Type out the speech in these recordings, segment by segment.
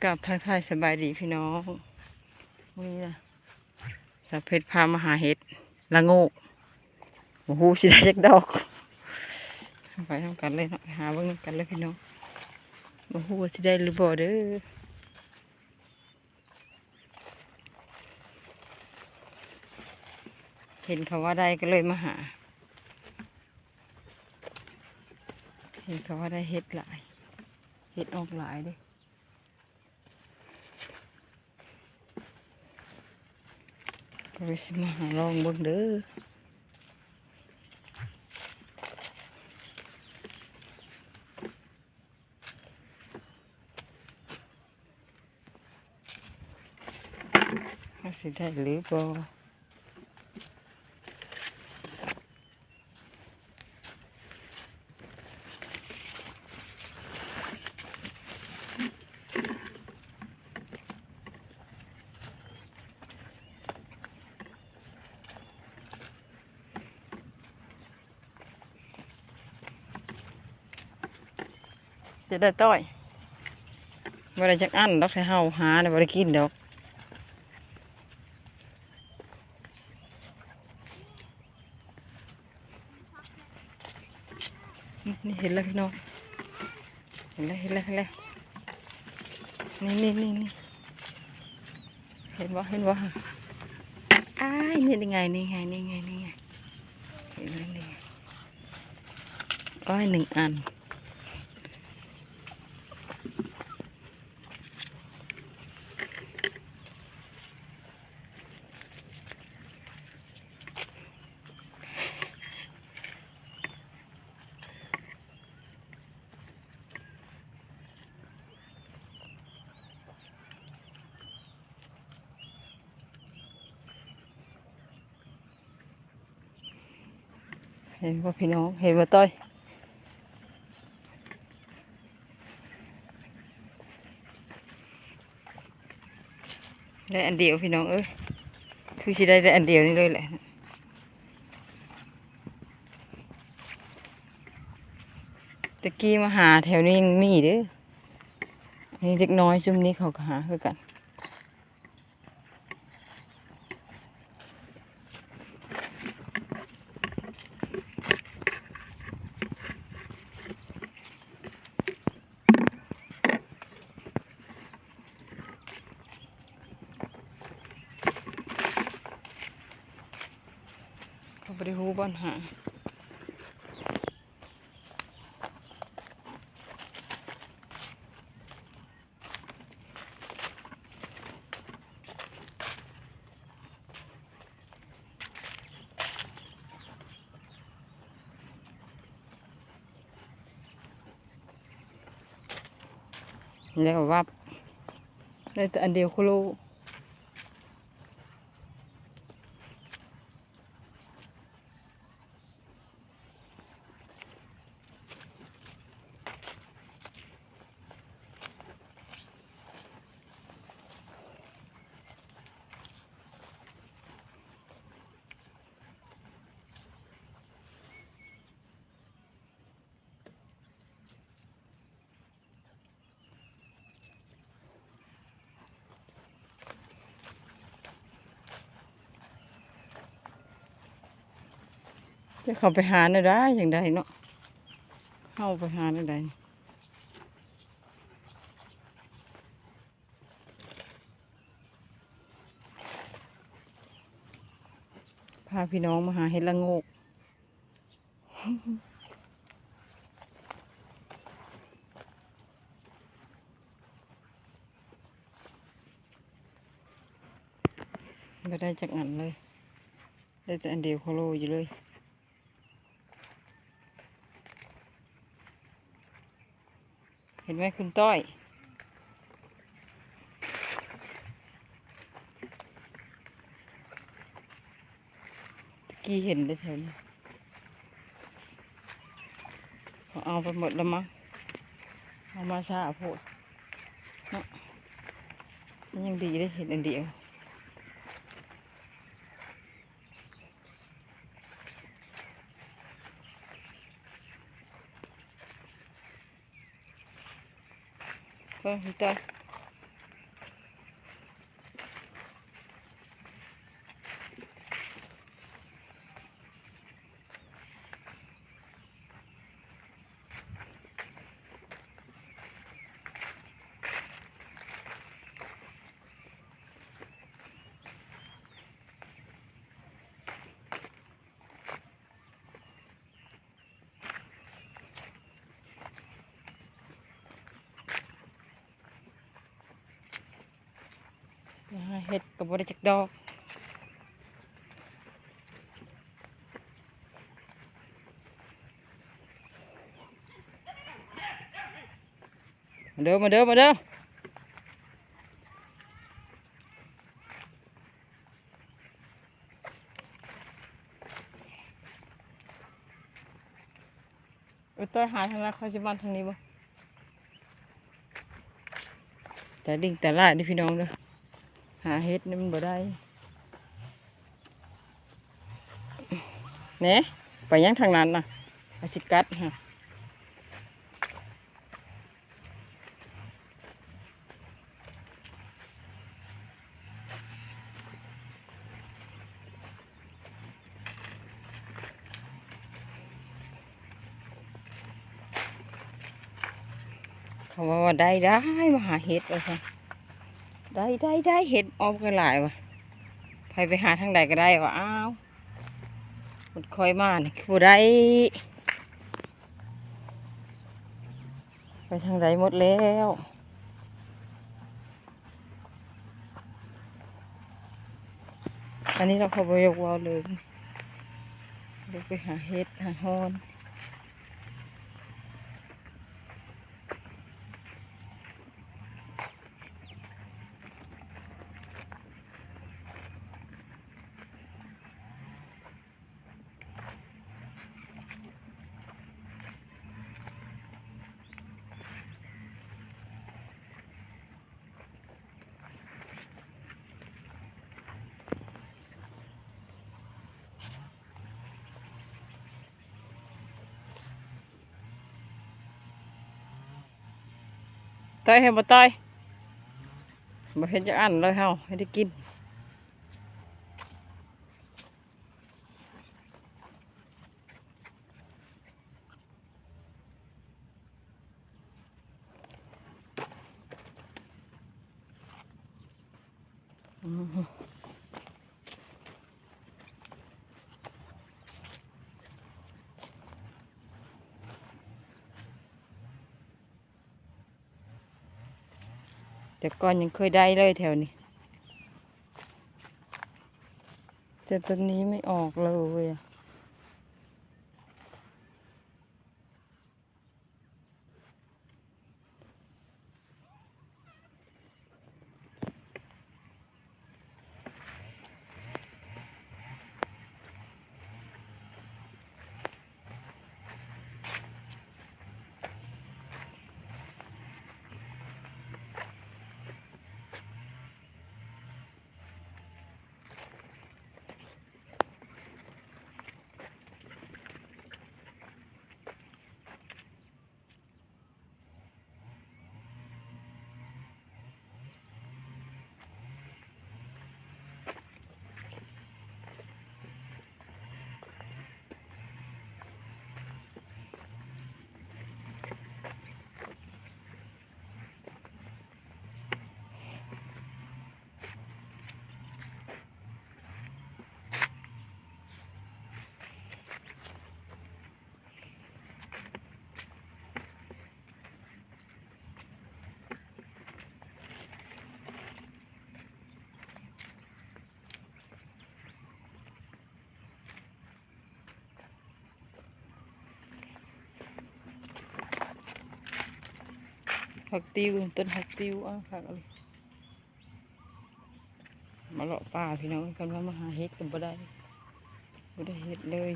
ກາບທັກທາຍສະບາຍດີພີ່ນ້ອງ ມື້ນີ້ນະ ສາວເພັດພາມາຫາເຫັດລະໂງກ ບໍ່ຮູ້ຊິໄດ້ຈັກດອກ ໄປນຳກັນເລີຍເນາະ ໄປຫາເບິ່ງນຳກັນເລີຍພີ່ນ້ອງ ບໍ່ຮູ້ວ່າຊິໄດ້ຫຼືບໍ່ເດີ. ເຫັນເຂົາວ່າໄດ້ກໍເລີຍມາຫາ ເຫັນເຂົາວ່າໄດ້ເຫັດຫຼາຍ ເຫັດອອກຫຼາຍເດ້ ກໍເລີຍຊິມາຫາລອງເບິ່ງເດີ. ວ່າຊິໄດ້ຫຼືບໍ່ ຈະໄດ້ຕ້ອຍ ບໍ່ໄດ້ຈັກອັນດອກ ຖ້າເຮົາຫານະ ບໍ່ໄດ້ກິນດອກ ນີ້ ນີ້ ເຫັນແລ້ວພີ່ນ້ອງ ເຫັນແລ້ວ ເຫັນແລ້ວ ເຫັນແລ້ວ ນີ້ ນີ້ ນີ້ ນີ້ ເຫັນບໍ່ ເຫັນບໍ່ ອ້າຍ ນີ້ໄງ ນີ້ໄງ ນີ້ໄງ ນີ້ໄງ ເຫັນແລ້ວ ນີ້ ໂອ້ຍ ໜຶ່ງອັນ. ເຫັນບໍ່ພີ່ນ້ອງ ເຫັນບໍ່ຕ້ອຍ ໄດ້ອັນດຽວພີ່ນ້ອງເອີຍ ຄືຊິໄດ້ແຕ່ອັນດຽວນີ້ເລີຍແຫຼະ ແຕ່ກີ້ມາຫາແຖວນີ້ມີເດີ ນີ້ເດັກນ້ອຍຊຸມນີ້ເຂົາກໍຫາຄືກັນ. ເຂົາບໍ່ໄດ້ຮູ້ບ່ອນຫາ. ແລ້ວວັບ ໄດ້ແຕ່ອັນດຽວໂຄໂລ. ຈະເຂົ້າໄປຫາແນວໃດຈັ່ງໃດເນາະ ເຮົາໄປຫາແນວໃດ ພາພີ່ນ້ອງມາຫາເຫັດລະໂງກ. ບໍ່ໄດ້ຈັກອັນເລີຍ ໄດ້ແຕ່ອັນດຽວໂຄໂລຢູ່ເລີຍ. ເຫັນໄໝຄຸນຕ້ອຍ ຕະກີ້ເຫັນໄດ້ແຖວນີ້ ເຂົາເອົາໄປໝົດແລ້ວມັ້ງ ເອົາມາຊ້າໂພດເນາະ ຍັງດີໄດ້ເຫັນອັນດຽວ. ເບິ່ງພີ່ຕ້ອຍ ໄປຫາເຫັດກໍບໍ່ໄດ້ຈັກດອກ. ມາເດີ ມາເດີ ມາເດີ. ເອີ ຕ້ອຍຫາທາງນັ້ນ ຂ້ອຍຊິມາທາງນີ້ບໍ່? ຕາດິງຕາຫຼາຍເດີພີ່ນ້ອງເດີ ຫາເຫັດນີ້ມັນບໍ່ໄດ້. ແໜ ໄປຫຍັງທາງນັ້ນນະ? ມັນຊິກັດຫະ. ເຂົາເວົ້າວ່າ ໄດ້ ໄດ້ ມາຫາເຫັດວ່າຊັ້ນ. ໄດ້ ໄດ້ ໄດ້ ເຫັດອອກກໍຫຼາຍວ່າ. ໃຜໄປຫາທາງໃດກໍໄດ້ວ່າ. ອ້າວ ໝົດຂ້ອຍມານີ້ຄືບໍ່ໄດ້. ໄປທາງໃດໝົດແລ້ວ? ອັນນີ້ເຮົາກໍບໍ່ຢາກເວົ້າເລີຍ ເດີໄປຫາເຫັດຫາຮ້ອນ. ຕ້ອຍ ເຫັນບໍ່ຕ້ອຍ? ບໍ່ເຫັນຈັກອັນເລີຍ ເຮົາໃຫ້ໄດ້ກິນ. ແຕ່ກ່ອນຍັງເຄີຍໄດ້ເລີຍແຖວນີ້ ແຕ່ຕອນນີ້ໄມ່ອອກເລີຍ. ຜັກຕິວ ຕົ້ນຜັກຕິວ ອ້າ ຄັກອີ່ຫຼີ. ມາເລາະປ່າພີ່ນ້ອງ ຄັນວ່າມາຫາເຫັດກໍບໍ່ໄດ້ ບໍ່ໄດ້ເຫັດເລີຍ.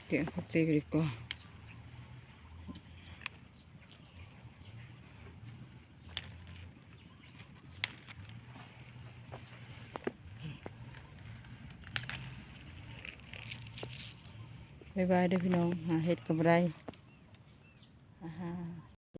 ແກະເຂົ້າຕີດີກວ່າ. ບາຍບາຍເດີພີ່ນ້ອງ ຫາເຫັດກໍບໍ່ໄດ້.